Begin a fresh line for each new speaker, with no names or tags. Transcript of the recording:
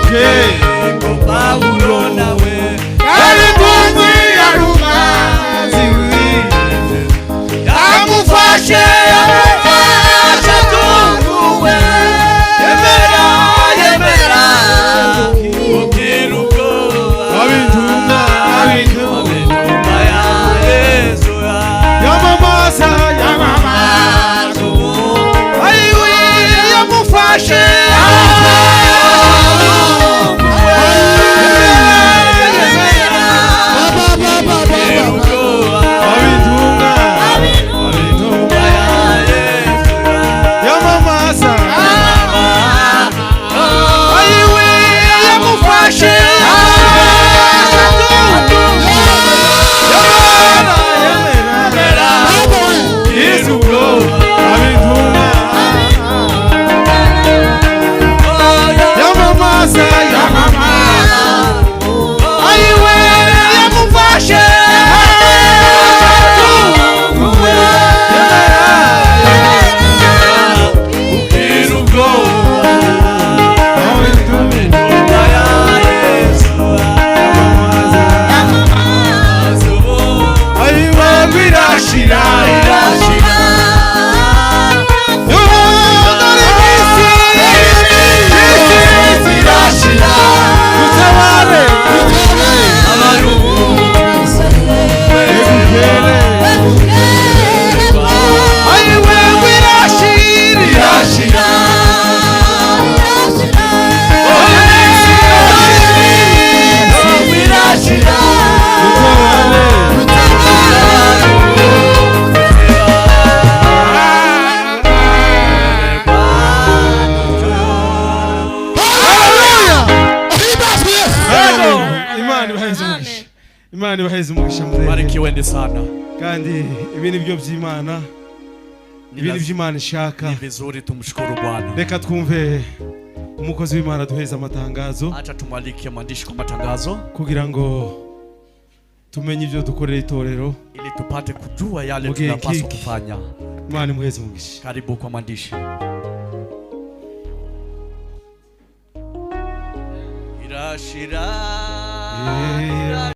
Wibuke
Ngo Pawulo nawe
yari kumwe, yari umwanzi wiwe.
Yamufashe, yamufashe atunguwe. Yemera, yemera kugira ubwoba.
Abintumwa, abintumwa.
Abintumwa ya Yesu.
Yamamaza, yamamaza. Ayiwe, yamufashe. Abintumwa, abintumwa. Yamamaza. Ayiwe, yamufashe. Yemera, yemera. Yesu bwo abintumwa. Yamamaza, yamamaza. Ayiwe, yamufashe. Ayiwe, irashira, irashira. Dore iminsi, iminsi irashira. Dutabare, egukere. Ayiwe, irashira, irashira. Dutabare. Imana ibaheze umugisha, Imana ibaheze umugisha muremure.
Barikiweni sana.
Kandi ibi ni byo by'Imana, ibi ni byo Imana ishaka.
Ni vizuri tumshukuru Bwana.
Reka twumve umukozi w'Imana duheza amatangazo
Acha tumwalike mwandishi kwa matangazo
kugira ngo tumenye ibyo dukorera itorero.
Ili tupate kujua yale
Mugihe
tunapaswa
kiki.
kufanya.
Imana imuheze umugisha.
Karibu kwa mwandishi. Irashira.
Yeah.